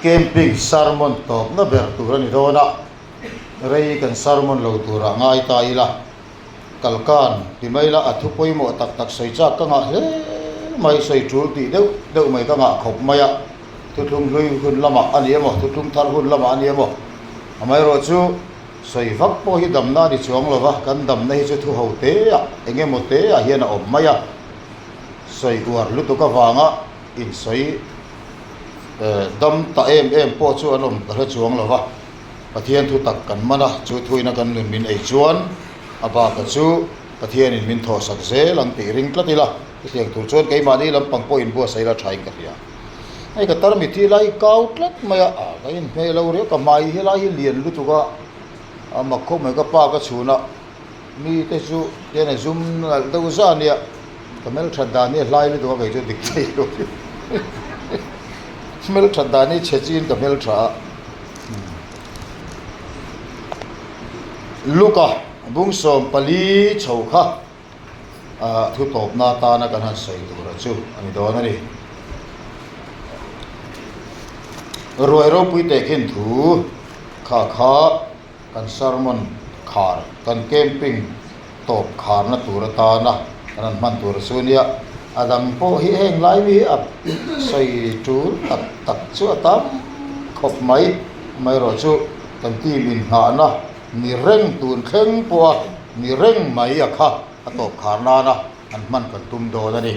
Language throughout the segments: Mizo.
Camping sermon tawpna ber tur a ni dawn a, rei kan sermon lo turah ngai ta ila, kalkan ti mai la a thu pawimawh tak tak sawi chak ka ngah hle mai, sawi tul tih deuh deuh mai ka ngah khawp mai a, thuthlung hlui hun lamah a ni emaw, thuthlung thar hun lamah a ni emaw, amaherawh chu sawi vak pawh hi damna a ni chuang lo va, kan damna hi chu thu ho te ah eng emaw te ah hian a awm mai a, sawi uar lutuk avanga insawi. Dam ta em em pawh chu an awm ka hre chuang lo va, Pathian thu tak kan man a, chu thuina kan nun min ei chuan a baka chu Pathianin min thawhsak zel ang tih ring tlat ila, chutiang tur chuan keimahni lampang pawh inbuatsaih ila thain ka hria. Hei ka tarmit hi lai kau tlat mai a, a ka inhmeh lo riau, ka hmai hi lai hi lian lutuk a, a mak khawp mai ka pa ka chhun a. Mi te chu tian a zum nalh deuh zah a nia, ka hmelthat dan hi a hlai lutuk a kei chu dik thei lo hmelthat dan hi chhe chiin ka hmeltha a. Luka bungsawm pali chho kha ah thu tawpna atana kan han sawi tur chu a ni dawn a ni. Ruai ropui tehkhin thu kha kha. Kan sermon khar, kan camping tawp kharna tur atana kan han hman tur chu nia, a dang pawh hi heng lai mi hi a sawi tul tak tak chu a tam khawp mai, amaherawh chu kan team inngahna ni reng tun thleng pawha ni reng mai a kha a tawp khar nana an hman kan tum dawn a ni.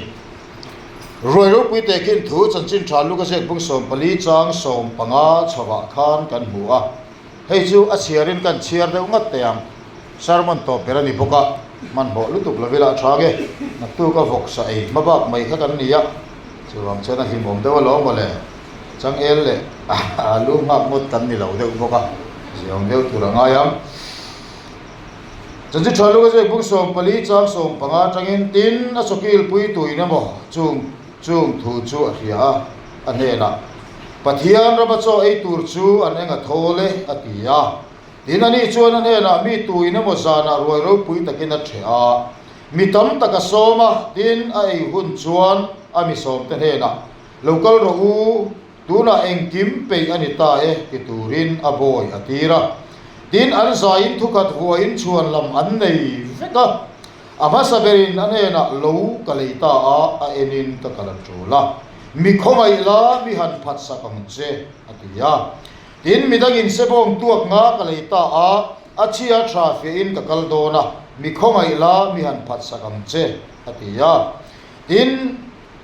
Ruai ropui tehkhin thu chanchin tha Luka ziak bung 14 chang 15 chhovah khan kan hmu a. Hei chu a chhiarin kan chhiar deuh ngat teh ang. Sermon tawp ber a ni bawk a, hmanhmawh lutuk lo ila a tha nge. Naktuk a vawksa ei hma bak mai kha kan ni a, chuvang chuan a hlimawm deuh alawm mawle. Changel leh alu nghak ngawt kan ni lo deuh bawk a, ziaawm deuh tur a ngai ang. Chanchin tha luka zek bung 14 chang 15 atangin tin a chawkil pui tuin emaw chung chung thu chu a hria a, a hnenah, Pathian rama chaw ei tur chu an eng a thawl e, a ti a. Tin, ani chuan a hnenah, Mi tuin emaw zanah ruai ropui takin a ṭheh a, mi tam tak a sawm a, tin, a ei hun chuan a mi sawmte hnenah, Lo kal rawh u, tunah engkim peih a ni ta e, ti turin a bawi a tir a. Tin, an zaiin thukhat vuahin chhuan lam an nei vek a. A hmasa berin a hnenah lo ka lei ta a, a enin ka kal a tul a. Mi khawngaih la, mi han phatsak ang che, a ti a. Tin, midangin sebawm tuak nga ka lei ta a, a chhia tha fiahin ka kal dawn a, mi khawngaih la, mi han phatsak ang che, a ti a. Tin,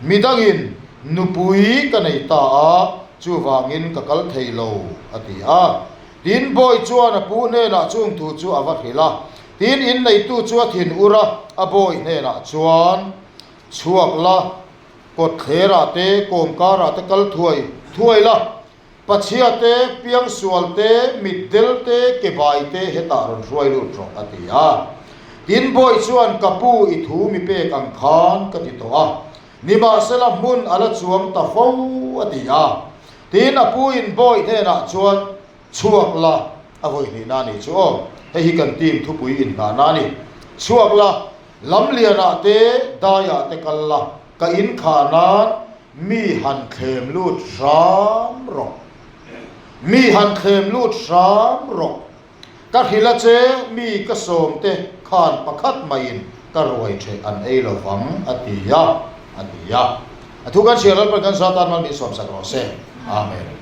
midangin nupui ka nei ta a, chuvangin ka kal thei lo, a ti a. Tin, bawi chuan a pu hnenah chung thu chu a va hrilh a. Tin, inneitu chu a thin ur a, a bawi hnenah chuan, Chhuak la, kawtthlerah te, kawmkarah te kal thuai thuai la, pachhia te, piangsual te, mitdel te, kebai te hetah rawn hruai lut rawh, a ti a. Tin, bawi chuan, Ka pu, i thu mi pek ang khan ka ti tawh a, nimahsela hmun a la chuang ta fo, a ti a. Tin, a puin bawi hnenah chuan, Chhuak la, a vawi hnihna a nih chu aw. Hei hi kan team thupui inhnahna a ni. Chhuak la, lamlianah te, daiah te kal la, ka inkhah nan mi han thlem lut hram rawh. Mi han thlem lut hram rawh. Ka hrilh a che, mi ka sawm te khan pakhat maiin ka ruai theh an ei lo vang, a ti a, a ti a. A thu kan hria Lalpan kan za tan mal min sawmsak rawh se. Amen.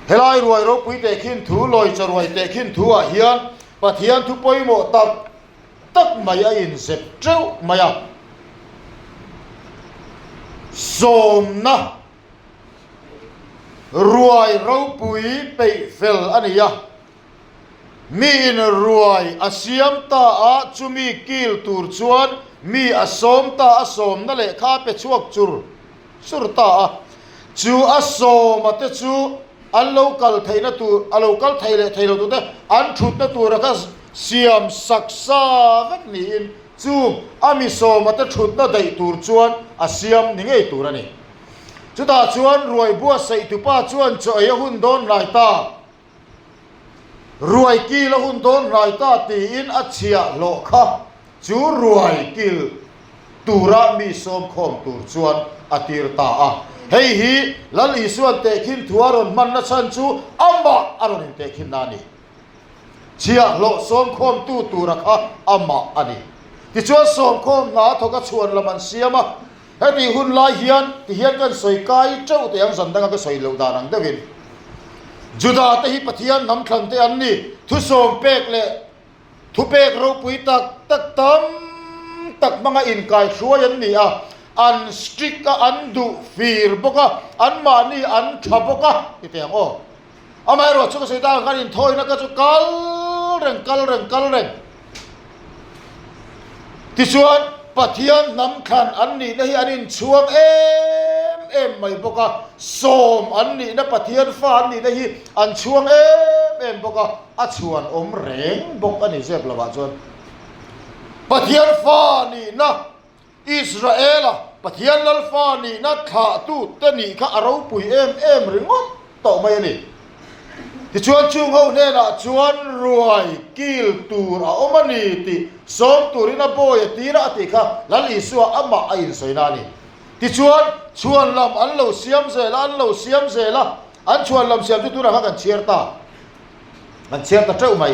Helai ruai ropui tehkhin thu, lawi chaw ruai tehkhin thu ah hian Pathian thu pawimawh tak tak mai a inzep teuh mai a. Zawmna Ruai ropui peih fel a ni a, miin ruai a siam ta a, chumi kil tur chuan mi a sawm ta a, sawmna lehkha a pe chhuak chur chur ta a, chu a sawma te chu an lo kal theihna tur, a lo kal thei leh thei lo tur te an thutna tura kha siam sak sa vek niin chung a mi sawma te thutna daih tur chuan a siam ni ngei tur a ni. Chutah chuan ruai buatsaih tupa chuan chaw ei a hun dawn hnai ta, ruai kil a hun dawn hnai ta tiin a chhiahhlawh kha chu ruai kil. tura mi sawm khawm tur chuan a tir ta a. Hei hi Lal Isua'n tehkhin thu a rawn hmanna chhan chu amah a rawn intehkhinna a ni. Chhiahhlawh sawmkhawmtu tura kha amah a ni. Tichuan sawmkhawm hna thawk a chhuan lam an siam a. Heti hun lai hian tihian kan sawi kai teuh teh ang zan danga ka sawi loh dan ang deuhin Juda te hi Pathian hnam thlan te an ni. Thusawm pek leh Thupek ropui tak tak tam tak hmanga inkaihruai an ni a, an strict a, an duh fir bawk a, anmahni an tha bawk a ti teh ang aw. Amaherawh chu ka sawi tak ang khan inthawina ka chu kal reng kal reng kal reng. Tichuan Pathian hnam thlan an nihna hi an inchhuang em em mai bawk a, sawm an nihna Pathian fa an nihna hi an chhuang em em bawk a, A chhuan awm reng bawk a ni zep lovah chuan Pathian fa nihna, Israela Pathian lal fa nihna thlahtute nih kha a ropui em em ringawt tawh mai a ni. Tichuan chung ho hnenah chuan ruai kil tur a awm a ni tih sawm turin a bawi a tir a a tih kha Lal Isua amah a insawina a ni. Tichuan chhuan lam an lo siam zel a, an lo siam zel a, an chhuan lam siam chu tunah khan kan chhiar ta. An chhiar ta teuh mai.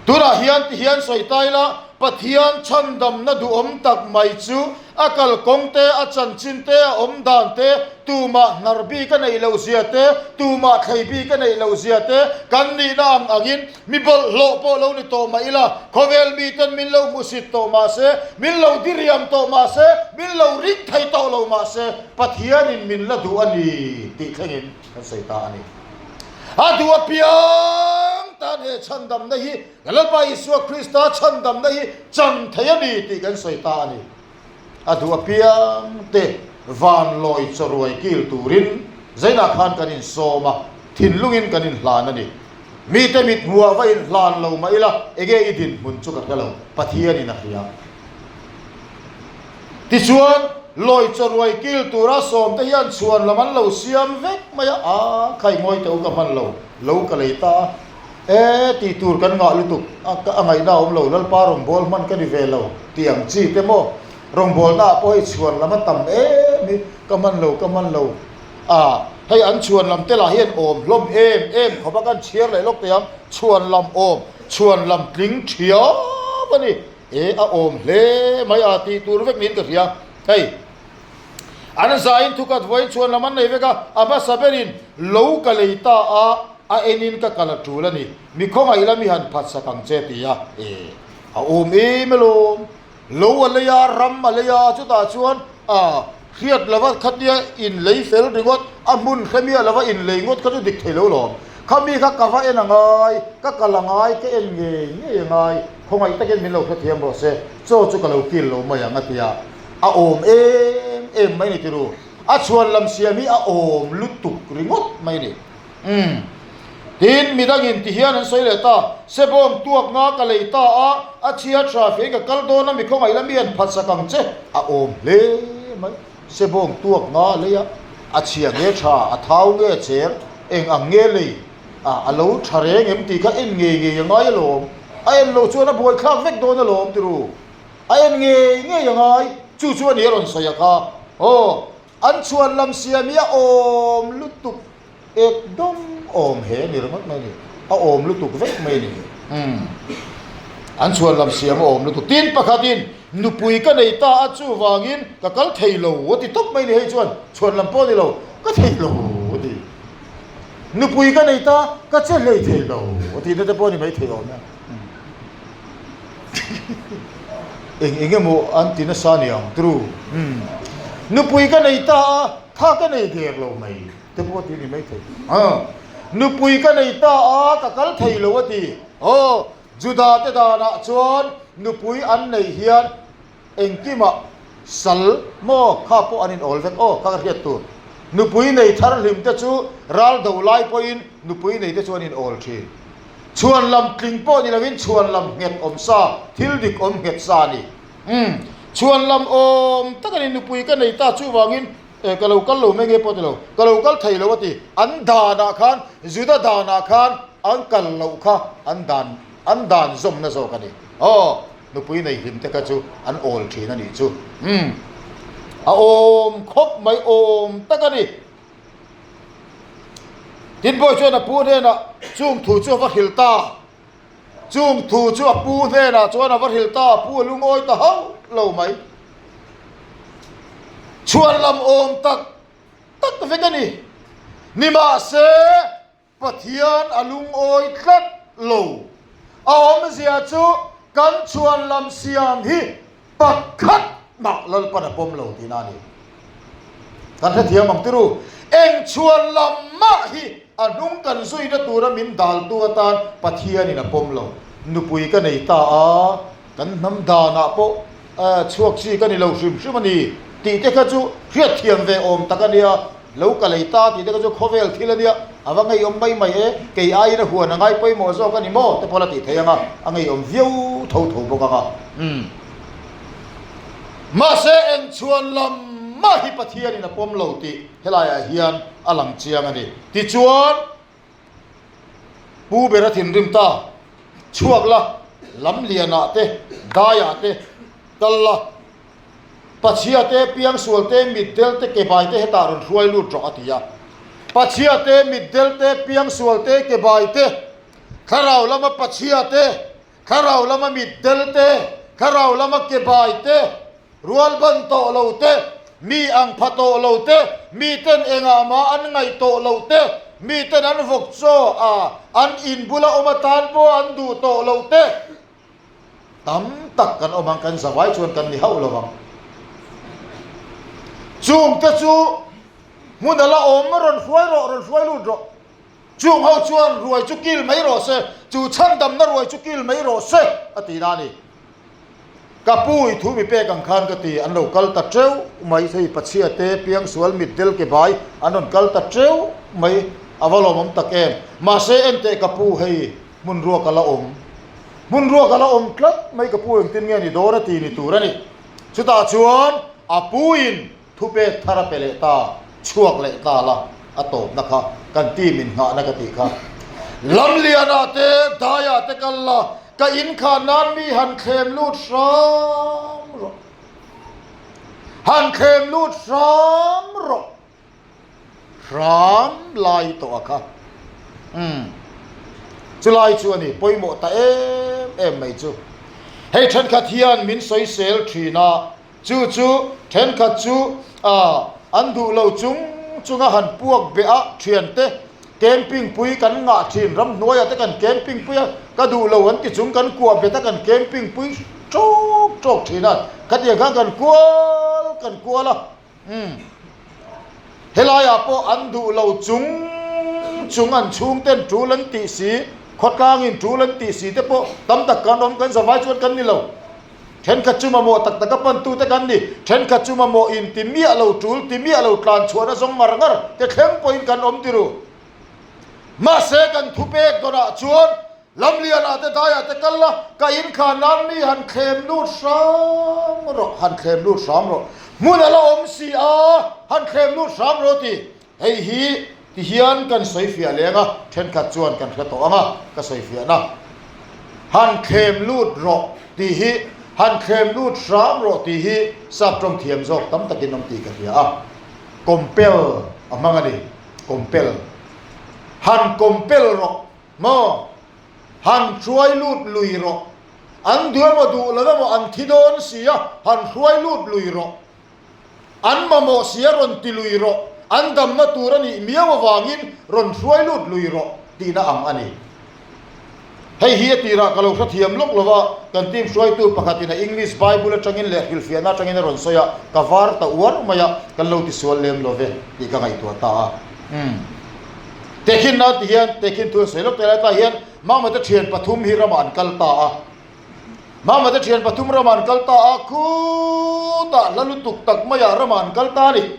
Tunah hian ti hian sawi ta ila, Pathian chhandamna duhawm tak mai chu a kalkawng te, a chanchin te, a awm dan te, tumah hnar bik a neih loh zia te, tumah thlei bik a neih loh zia te, kan nihna ang angin mi bawlhhlawh pawh lo ni tawh mah ila, khawvel miten min lo hmusit tawh mah se, min lo diriam tawh mah se, min lo ring thei tawh lo mah se, Pathianin min la duh a ni tih thlengin kan sawi ta a ni. A duh apiang tan he chhandamna hi Lalpa Isua Krista chhandamna hi chan thei a ni tih kan sawi ta a ni. A duh apiang te van lawi chawruai kil turin zainah khan kan insawm a, thinlungin kan inhlan a ni. Mite mit hmuah va inhlan lo mah ila enge i dinhmun chu ka hre lo, Pathianin a hria. Tichuan, lawi chawruai kil tura sawmte hian chhuan lam an lo siam vek mai a, a khai ngawi teh u ka hman lo, lo ka lei ta a, e tih tur kan ngah lutuk a, a ngaihna a awm lo, Lalpa rawngbâwl hman ka ni ve lo tih ang chi te maw, rawngbâwlna ah pawh hei chhuan lam a tam em hi, ka hman lo, ka hman lo a, hei an chhuan lam te lah hian awm hlawm em em khawp a, kan chhiar leh lawk teh ang, chhuan lam awm, chhuan lam tling thiam a ni. E a awm hle mai a tih tur vek niin ka hria. Hei, an zaiin thukat vawiin chhuan lam an nei vek a, a hmasa berin lo ka lei ta a, a enin ka kal a tul a ni. Mi khawngaih la mi han phatsak ang che ti a. E, a awm em alawm. Lo a lei a, ram a lei a, chutah chuan a hriat lova khatia inlei fel ringawt, a hmun hre miah lova inlei ngawt kha chu dik thei lo lawm. Khami kha ka va en a ngai, ka kal a ngai, ka en ngei ngei a ngai. Khawngaih takin min lo hrethiam rawh se, chaw chu ka lo kil lo mai ang a ti a, a awm em em mai ni tiru, a chhuan lam siam hi a awm lutuk ringawt mai ni. Umm. Tin, midangin ti hian an sawi leh ta, Sebawm tuak nga ka lei ta a, a chhia tha fei ka kal dawn a, mi khawngaih la mi an phatsak ang che, a awm hle mai. Sebawm tuak nga a lei a, a chhia nge tha, a thau nge cher, eng ang nge lei? A, a lo tha reng em tih kha en ngei ngei a ngai alawm. A en loh chuan a buaithlak vek dawn alawm tiru. A en ngei ngei a ngai. Chu chu a ni a rawn sawi a kha. Aw, an chhuan lam siam hi a awm lutuk ek dawm awm he a ni ringawt mai a ni. A awm lutuk vek mai a ni. Umm. An chhuan lam siam a awm lutuk. Tin, pakhatin nupui ka nei ta a chuvangin ka kal thei lo a ti tawp mai a ni hei chuan chhuan lam pawh a ni lo, ka thei lo a ti. Nupui ka nei ta, ka che hlei thei lo a tihna te pawh a ni mai thei awm e. Eng eng emaw an ti nasa ni ang tru. Nupui ka nei ta a, tha ka nei der lo mai te pawh a ti a ni mai thei. Nupui ka nei ta a, ka kal thei lo a ti. Aw, Juda te danah chuan nupui an neih hian Engkimah sal maw kha pawh an inawl vek aw kha ka hriat tur. Nupui nei thar hlim te chu ral do lai pawhin nupui nei te chu an inawl thin. Chhuan lam tling pawh ni lovin chhuan lam nghet awm sa, thil dik awm nghet sa a ni. Umm, chhuan lam awm tak a ni nupui ka nei ta chuvangin e ka lo kal lo mai nge pawh ti lo, ka lo kal thei lo a ti. An danah khan, Juda danah khan an kal loh kha an dan an dan zawmna zawk a ni. Aw. Nupui nei hlim te kha chu an awl thin a nih chu. Umm. A awm khawp mai awm tak a ni. Tin bawi chuan a pu hnenah chung thu chu a va hrilh ta. Chung thu chu a pu hnenah chuan a va hrilh ta, a pu a lungawi ta hauh lo mai. Chhuan lam awm tak tak vek a ni. Nimahse, Pathian a lungawi tlat lo. A awmzia chu kan chhuan lam siam hi pakhat mah Lalpan a pawm lo tihna a ni. Kan hrethiam ang tiru, eng chhuan lam mah hi a hnung kan zuina tura min daltu atan Pathianin a pawm lo. Nupui ka nei ta a, kan hnam danah pawh chhuak chi ka ni lo hrim hrim a ni tih te kha chu hriatthiam ve awm tak a nia. Lo ka lei ta tih te kha chu khawvel thil a nia, a va ngeiawm mai mai e, kei aiin a huan a ngai pawimawh zawk a ni maw te pawh la tih theih ang a, a ngeiawm viau tho tho bawk ang a. Umm. Mahse engchhuan lam mah hi Pathianin a pawm lo tih helaiah hian a lang chiang a ni. Tichuan, Pu ber a thinrim ta, chhuak la, lamlianah te, daiah te kal la, Pachhia te, piangsual te, mitdel te, kebai te hetah rawn hruai lut rawh a ti a. Pachhia te, mitdel te, piangsual te, kebai te, thlarau lama pachhia te, thlarau lama mitdel te, thlarau lama kebai te, rual ban tawh lo te, mi ang pha tawh lo te, miten engah mah an ngaih tawh loh te, miten an vawk chaw a an in bula awm atan pawh an duh tawh loh te, Tam tak kan awm ang, kan zavai chuan kan ni hauh lo ang. Chungte chu hmun a la awm, rawn hruai rawh, rawn hruai lut rawh. Chung ho chuan ruai chu kil mai rawh se, chu chhandamna ruai chu kil mai rawh se, a ti na a ni. Ka pu i thu mi pek ang khan ka ti, an lo kal ta teuh mai, hei Pachhia te, Piangsual, Mitdel ke bai an rawn kal ta teuh mai, a va lawmawm tak em. Mahse enteh ka pu hei Hmun ruak a la awm. Hmun ruak a la awm tlat mai ka pu engtin nge ni dawn a ti ni tur a ni. Chutah chuan a puin thupek thar a pe leh ta, chhuak leh ta la a tawpna kha kan team in nghahna ka tih kha. Lamlianah te daiah te kal la, ka inkhan nan mi han thlem lut hram rawh. Han thlem lut hram rawh. Hram lai tawh a kha. Umm. Chulai chu a ni, pawimawh ta em em mai chu. Hei thenkhat hian min sawisel thin a, chu chu thenkhat chu ah an duh lo chung chunga han puak beh a thiante camping pui kan ngah thin, ramhnuaiah te kan camping pui a, ka duh lo an ti chung kan kuah bet a kan camping pui tawk tawk thin a, khatiang khan kan kual kan kual a. Umm. Helaiah pawh an duh lo chung chung an chhungten tul an tih si, khawtlangin tul an tih si te pawh tam tak kan awm, kan zavai chuan kan ni lo. Thenkhat chu mamawh tak taka pantute kan ni, thenkhat chu mamawh in ti miah lo tul ti miah lo tlan chhuahna zawng ngar ngar te thleng pawhin kan awm ti ru. Mahse kan thupek dawnah chuan Lamlianah te daiah te kal la, ka inkhan nan mi han thlem lut hram rawh, han thlem lut hram rawh. Hmun a la awm si a, han thlem lut hram rawh ti. Hei hi ti hian kan sawi fiah leng a, thenkhat chuan kan hre tawh ang a, ka sawi fiahna. Han thlem lut rawh tih hi, han thlem lut hram rawh tih hi sap tawng thiam zawk tam takin awm tih ka hria a. Compel a hmang a ni, compel. Han compel rawh. Maw? Han hruai lut lui rawh. An duh emaw duh lo emaw an thi dawn si a, han hruai lut lui rawh. An mamawh si a rawn ti lui rawh. An damna tur a nih miau avangin rawn hruai lut lui rawh tihna ang a ni. Hei hi a tirah ka lo hrethiam lawk lo va, kan team hruaitu pakhatin a English Bible atangin leh hrilhfiahna atangin a rawn sawi a, ka var ta uar mai a, kan lo tisual lem lo ve tih ka ngaihtuah ta a. Umm. Tehkhin nan ti hian tehkhin thu an sawi lawk ta lai ta hian Mamate thian pathum hi ramah an kal ta a. Mamate thian pathum ramah an kal ta a, khutah hla lutuk tak maiah ramah an kal ta a ni.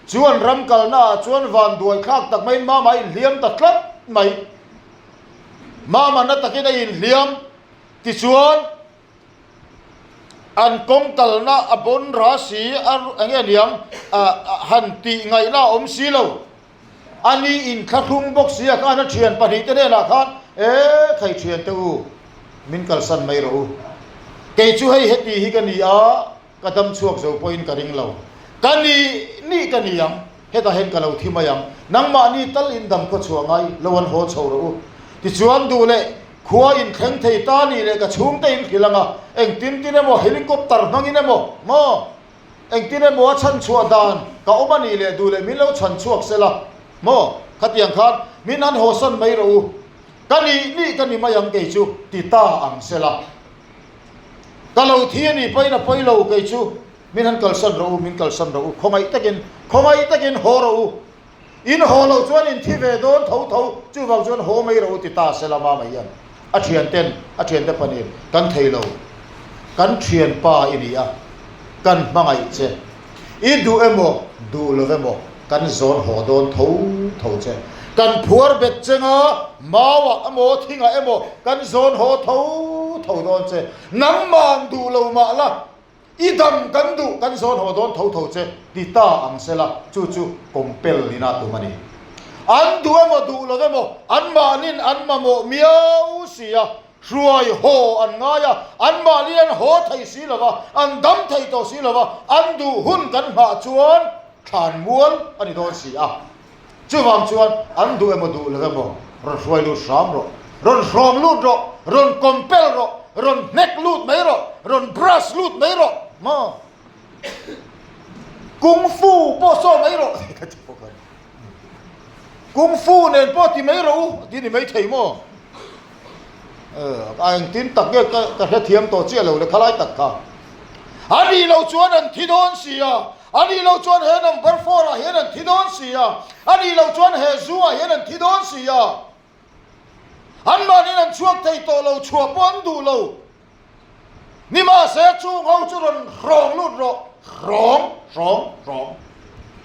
Chu an ram kalna ah chuan van duai thlak tak maiin Mama a inhliam ta tlat mai. Mama na takin a inhliam tichuan An kawng kalna a bawn ra si a eng nge niang han tih ngaihna a awm si lo. A ni inthlahrung bawk si a khan a thian pahnihte hnenah khan, E khai thiante u, min kalsan mai rawh u. Kei chu hei heti hi ka ni a, ka dam chhuak zo pawhin ka ring lo. Ka ni nih ka ni ang, hetah hian ka lo thi mai ang. Nangmahni tal in dam khaw chhuah ngai lo an haw chho rawh u. Tichuan duh leh khua in thleng thei ta nih leh ka chhungte in hrilh ang a, engtin tin emaw helicopter hmangin emaw maw? Engtin emaw a chhan chhuah dan ka awm a nih leh duh leh min lo chhan chhuak se la maw? Khatiang khan min han hawsan mai rawh u. Ka nih nih ka ni mai ang kei chu ti ta ang se la. Ka lo thi a nih pawhin a pawi lo kei chu min han kalsan rawh u, min kalsan rawh u, khawngaih takin, khawngaih takin haw rawh u. In haw loh chuan in thi ve dawn tho tho, chuvang chuan haw mai rawh u ti ta se la mama hian a thianten, a thiante panin kan thei lo, kan thianpa i ni a, kan hmangaih che, i duh emaw duh lo emaw kan zawn haw dawn tho tho che, kan phuar bet chenga mauah emaw thingah emaw kan zawn haw tho tho dawn che, nangmah duh lo mah la, I dam kan duh kan zawn haw dawn tho tho che ti ta ang sela chu chu compel ina tum a ni. An duh emaw duh lo emaw anmahnin an mamawh miau si a, hruai haw an ngai a, anmahnin an haw thei si lo va, an dam thei tawh si lo va, an duh hun kan nghah chuan thlan mual a ni dawn si a. Chuvang chuan an duh emaw duh lo emaw rawn hruai lut hram rawh, rawn hrawm lut rawh, rawn compel rawh, rawn hnek lut mai rawh, rawn brush lut mai rawh maw? Kung Fu pawh saw mai rawh ka ti bawk a ni. Kung Fu nen pawh ti mai rawh u ti ni mai thei maw? A engtin tak nge ka hrethiam tawh chiah lo le khalai tak kha. A nih loh chuan an thi dawn si a, a nih loh chuan he number four ah hian an thi dawn si a, a nih loh chuan he zu ah hian an thi dawn si a. Anmahniin an chhuak thei tawh lo, chhuah pawh an duh lo. Nimahse chung ho chu rawn hrawng lut rawh, hrawng, hrawng, hrawng.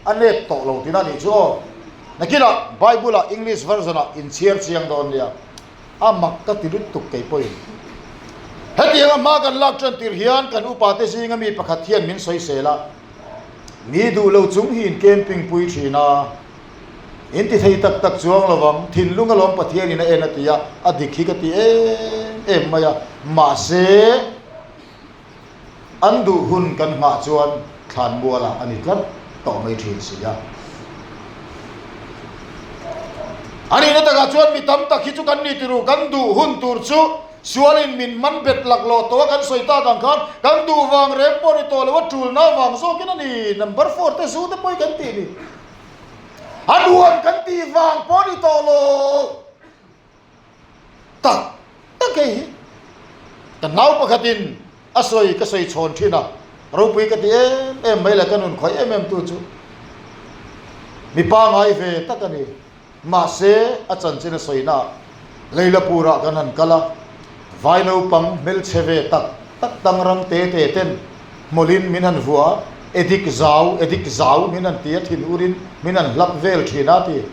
A nep tawh lo tina nih chu aw. Nakinah Bible ah English version ah inchhiar chiang dawn nia. A mak ka ti lutuk kei pawhin. Hetianga hma kan lak tan tir hian kan upa te zinga mi pakhat hian min sawisel a, Mi duh lo chung hi in camping pui thin a, in ti thei tak tak chuang lo vang, thinlung alawm Pathianin a en a ti a, a dik hi ka ti em em mai a, mahse An duh hun kan nghah chuan thlanmualah a ni tlat tawh mai thin si a. A nihna takah chuan mi tam tak hi chu kan ni tiru, kan duh hun tur chu sualin min man bet laklawh tawh a kan sawi tak ang khan kan duh vang reng pawh ni tawh lo a tulna vang zawkin a ni, number four te zu te pawh hi kan tih ni. A nuam kan tih vang pawh ni tawh lo. Tak tak hei hi ka nau pakhatin a sawi ka sawi chhawn thin a, ropui ka ti em em mai leh ka nun khawih em em tu chu mi pangai ve tak a ni. Mahse a chanchin a sawi naah Leilapurah kan han kal a, vai naupang hmelchhe ve tak tak tangrang te te ten hmawlhin min han vuah a, edik zau edik zau min han ti a thin urin min han hlap vel thin a ti.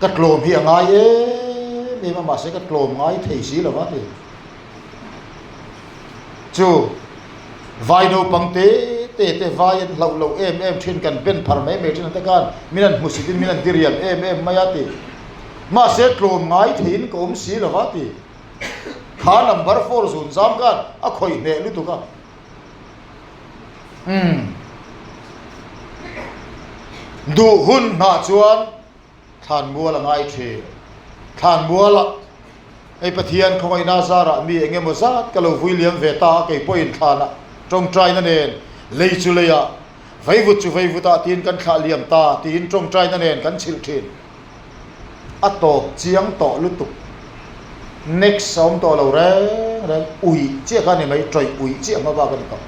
Ka tlawm hi a ngai em em a, mahse ka tlawm ngai thei si lo va ti. Chu vai naupang te te te vai an hlauh loh em em thin kan ben phar mai mai thin ang te khan min an hmusit in min an diriam em em mai a ti. Mahse tlawm ngai theiin ka awm si lo va ti. Kha number four zun zam khan a khawih hneh lutuk a. Umm. Duh hun hnah chuan thlanmual a ngai thin. Thlanmualah hei Pathian khawngaihna zarah mi eng emaw zat ka lo vui liam ve ta a, kei pawhin thlanah tawngtaina nen lei chu leiah, veivut chu veivutah tiin kan thlah liam ta tiin tawngtaina nen kan chhilh thin. A tawp chiang tawh lutuk. Next a awm tawh lo reng reng uih chiah kha a ni mai, tawih uih chiah hma bak a ni tawh.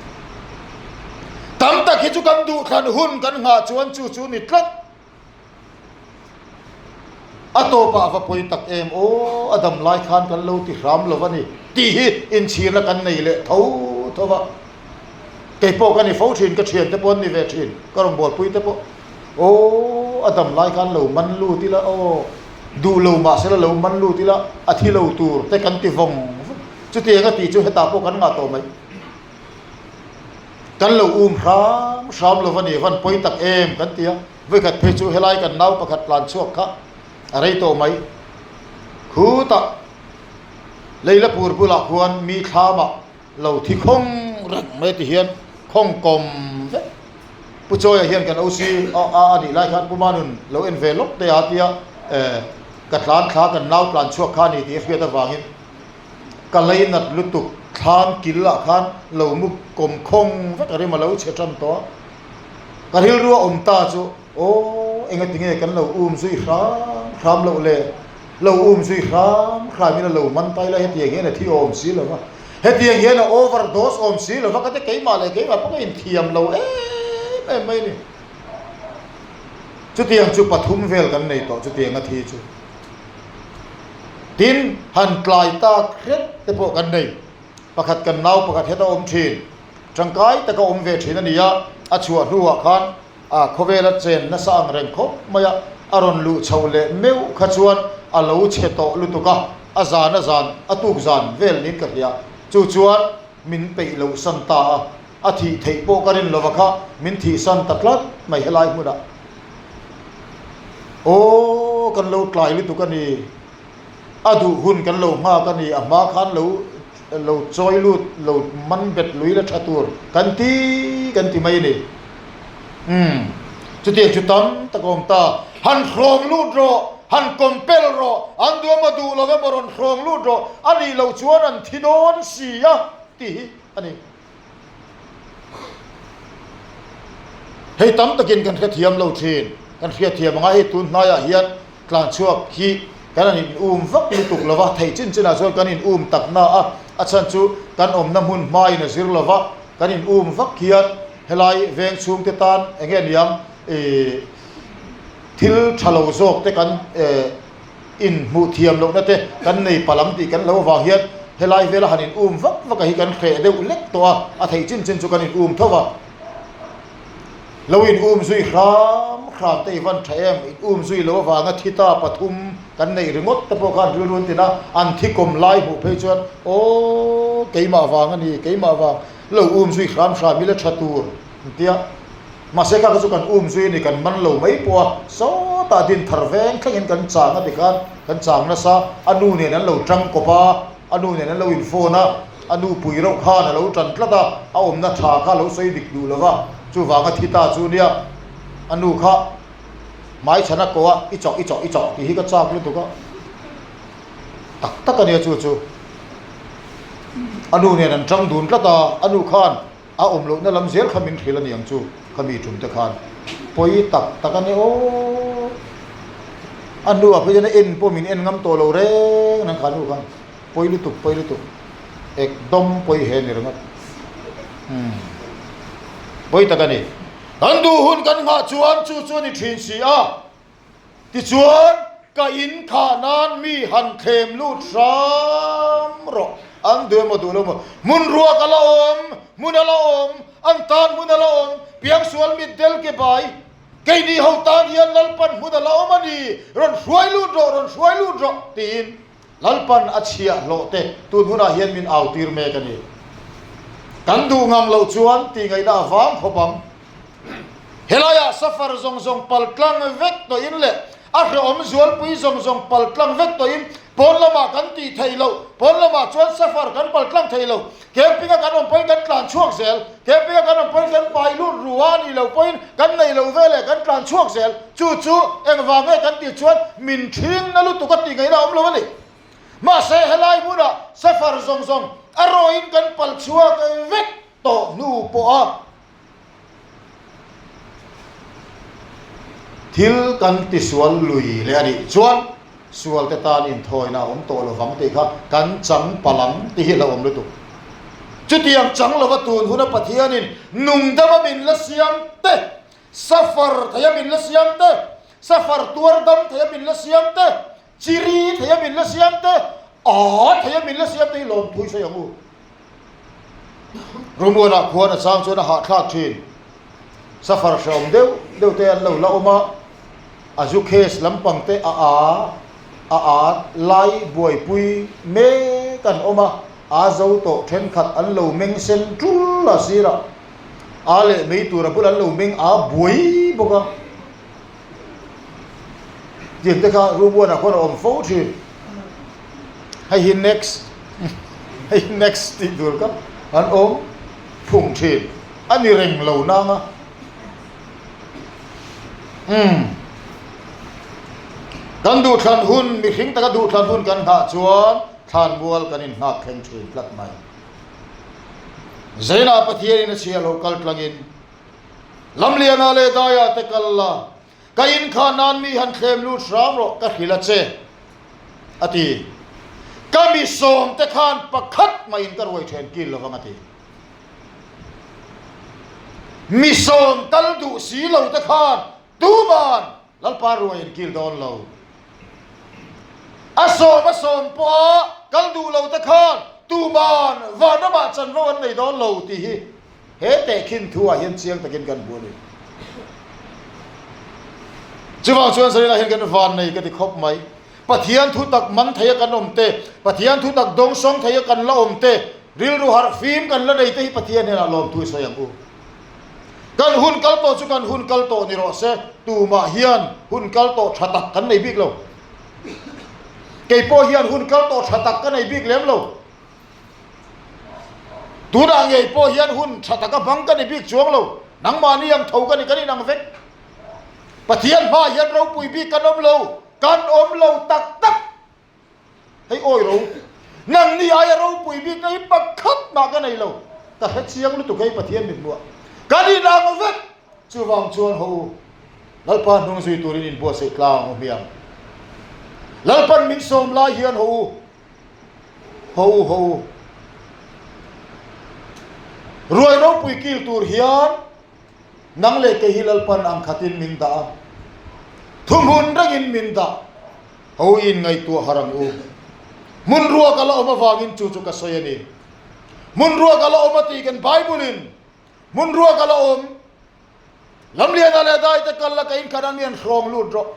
Tam tak hi chu kan duhthlan hun kan nghah chuan chu chu ni tlat. A tawpah a va pawi tak em aw, a dam lai khan kan lo ti hram lo va ni tih hi inchhirna kan nei leh tho tho va. Kei pawh ka ni fo thin, ka thiante pawh an ni ve thin, ka rawngbawlpui te pawh. Aw, a dam lai khan lo man lut ila aw, duh lo mah sela lo man lut ila a thi lo tur te kan ti vawng vawng. Chutiang a tih chu hetah pawh kan ngah tawh mai. Kan lo um hram hram lo va ni, van pawi tak em kan ti a. Vawikhat phei chu helai kan nau pakhat tlan chhuak kha a rei tawh mai. Khutah Leilapur bulah khuan mi thlamah. Lo thi khawng reng mai ti hian khawng kawm vek. Pu Chawia hian kan OC a a nih lai khan Pu Manun lo en ve lawk te a tia ka tlan thla kan nau tlan chhuak kha a ni tih a hriat avangin ka leinat lutuk thlan kil ah khan lo mu kawm khawng vek a rim a lo chhe tan tawh a. Ka rilru a awm ta chu aw engati nge kan lo um zui hram hram loh le, lo um zui hram hram in a lo man tai lai hetiang hian a thi awm si lo va, hetiang hian a over dose awm si lo va ka ti keimah leh keimah pawh ka inthiam lo em em mai a ni. Chutiang chu pathum vel kan nei tawh chutiang a thi chu. Tin, han tlai tak hret te pawh kan nei. Pakhat kan nau pakhat heta awm thin, tangkai taka awm ve thin a ni a, a chhuah hnuah khan a khawvela chen nasa ang reng khawp mai a, a rawn luh chho leh meuh kha chuan a lo chhe tawh lutuk a, a zan a zan, a tuk zan vel niin ka hria, chu chuan min peih loh san ta a, a thih theih pawh ka rin lova kha min thih san ta tlat mai helai hmunah. Aw kan lo tlai lutuk a ni. A duh hun kan lo nghak a ni, a hma khan lo lo chawi lut, lo man bet lui la tha tur kan ti kan ti mai a ni. Umm, chutiang chu tam tak a awm ta. Han hrawng lut rawh, han compel rawh, an duh emaw duh lo emaw rawn hrawng lut rawh, a nih loh chuan an thi dawn si a tih hi a ni. Hei tam takin kan hrethiam lo thin, kan hriatthiam anga hei tun hnaiah hian tlanchhuak hi kan han in um vak lutuk lo va, theih chin chinah chuan kan in um tak na a, a chhan chu kan awmna hmun hmain a zir lo va, kan in um vak hian helai veng chhungte tan eng nge niang ih thil tha lo zawk te kan eh in hmuh thiam lohna te kan nei palam tih kan lo avang hian helai vela han in um vak vak a hi kan hreh deuh lek tawh a, a theih chin chin chu kan in um tho va. Lo in um zui hram hram te i van tha em, in um zui lo avanga thi ta pathum kan neih ringawt te pawh khan rilru an tin a, an thi kawm lai hmuh phei chuan aw keimah vang a ni, keimah vang lo um zui hram hram ila tha tur an ti a. Mahse kha kha chu kan um zui a ni, kan man lo mai pawh a, sawtah din thar veng thlengin kan chang a ti khan kan chang nasa, a nu nen an lo tang kawp a, a nu nen an lo in phone a, a nu pui reuh khan a lo tan tlat a, a awmna tha kha a lo sawi dik duh lo va, chuvang a thi ta chu nia, a nu kha hmaichhan a ko a, i chawh i chawh i chawh tih hi ka chak lutuk a, tak tak a nia chu chu, a nu nen an tang dun tlat a, a nu khan. A awm lohna lam zel kha min hrilh a niang chu kha mi tum te khan pawi tak tak a ni aw. A hnuah phei chuan a en pawh min en ngam tawh lo reng reng kha nu khan pawi lutuk pawi lutuk ekdawm pawi he ni ringawt umm pawi tak a ni. Kan duh hun kan nghah chuan chu chu a ni thin si a. Tichuan, ka in khah nan mi han thlem lut hram rawh. An duh emaw duh lo emaw, hmun ruak a la awm, hmun a la awm, an tan hmun a la awm, piangsual mit del ke bai, keini ho tan hian Lalpan hmun a la awm a ni, rawn hruai lut rawh, rawn hruai lut rawh, tiin Lalpan a chhiah hlawh te tun hunah hian min au tir mek a ni. Kan duh ngang loh chuan tih ngaihna a vang khawp ang. Helaiah safar zawng zawng pal tlang vek tawhin leh a hrehawm zualpui zawng zawng pal tlang vek tawhin pawn lamah kan tih theih loh, pawn lamah chuan safar kan pal tlang thei lo. Camping a kan awm pawhin kan tlan chhuak zel, camping a kan awm pawhin kan pai lut ru a nih loh pawhin kan neih loh veleh kan tlan chhuak zel. Chu chu engvang nge kan tih chuan min ṭhing na lutuk a tih ngaihna a awm lo a ni. Mahse helai hmunah safar zawng zawng a rawiin kan pal chhuak vek tawh hnu pawh a. Thil kan tisual lui leh a nih chuan sualte tan inthawina a awm tawh lo vang tih kha kan chang palang tih hi a hlauhawm lutuk. Chutiang chang lova tun huna Pathianin nungdama min la siam te, safar theia min la siam te, safar tuar dam theia min la siam te, chiri theia min la siam te, aa theia min la siam te hi lawmthu i sawi ang u. Rumuanah khuan a chang chuan a hahthlak thin. Safar hrehawm deuh deuh te an lo la awm a, a zu case lampang te a a a a lai buaipui mek an awm a, a zo tawh thenkhat an lo meng sen tul a sirah a leh mai tura bul an lo meng a buai bawk a. Tiang te kha Rumuanah khuan a awm fo thin. Hei hi next hei hi next tih tur ka. An awm phung thin a ni reng lo nang a. Umm. Kan duhthlan hun, mihring taka duhthlan hun kan nghah chuan thlanmual kan innghak thleng thin tlat mai. Zainah Pathianin a chhia lo kal tlangin Lamliana leh Daia te kal la, ka inkhah nan mi han thlem lut hram rawh ka hrilh a che, a ti. Ka mi sawm te khan pakhat mahin ka ruai then kil lovang a ti. Mi sawm kal duh si lo te khan tuman Lalpa ruai an kil dawn lo. A sawm a sawm pawha kal duh lo te khan tuman vanramah chanvo an nei dawn lo tih hi he tehkhin thu ah hian chiang takin kan hmu a ni. Chuvang chuan Zarina hian kan van nei ka ti khawp mai. Pathian thu tak man thei a kan awm te, Pathian thu tak dawngsawng thei a kan la awm te, rilru harh fim kan la nei te hi Pathian hnenah lawmthu i sawi ang u. Kan hun kal tawh chu kan hun kal tawh ni rawh se, tumah hian hun kal tawh tha tak kan nei bik lo. Kei pawh hian hun kal tawh tha tak ka nei bik lem lo. Tunah ngei pawh hian hun tha taka hmang ka ni bik chuang lo. Nangmahni ang tho ka ni, kan inang vek. Pathian hmaah hian ropui bik kan awm lo, kan awm lo tak tak. Hei awi ro, nangni aia ropui bik na hi pakhat mah ka nei lo. Ka hre chiang lutuk hei Pathian mithmuah. Kan inang vek! Chuvang chuan haw u, Lalpa hnung zui turin inbuatsaih tlang u hmiang. Lalpan min sawm lai hian haw u, haw u, haw u. Ruai ropui kil tur hian Nang leh kei hi Lalpan ang khatin min dah a, thuhmun rengin min dah. Ho in ngaihtuah har ang u. Hmun ruak a la awm avangin chu chu ka sawi a ni. Hmun ruak a la awm a tih kan Bible-in hmun ruak a la awm. Lamliana leh Daite kal la ka inkhat an mi han hrawng lut rawh.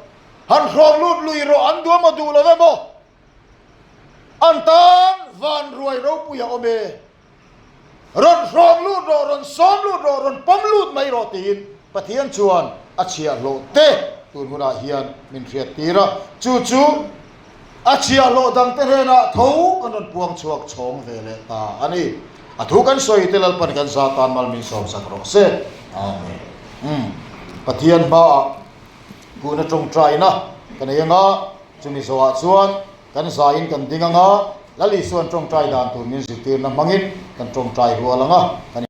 Han hrawng lut lui rawh an duh emaw duh lo emaw an tan van ruai ropui a awm e. Rawn hrawng lut rawh, rawn sawm lut rawh, rawn pawm lut mai rawh tiin Pathian chuan a chhiahhlawh te tun hunah hian min hriat tir a. Chu chu a chhiahhlawh dangte hnenah tho kan rawn puang chhuak chhawng ve leh ta a ni. A thu kan sawi te Lalpan kan za tan mal min sawmsak rawh se. Amen. Umm. Pathian hmaah kuna tawngtaina ka nei anga chumi zawhah chuan Kan zaiin kan ding anga, Lal Isuan tawngtai dan tur min zirtirna hmangin kan tawngtai rual anga, kan.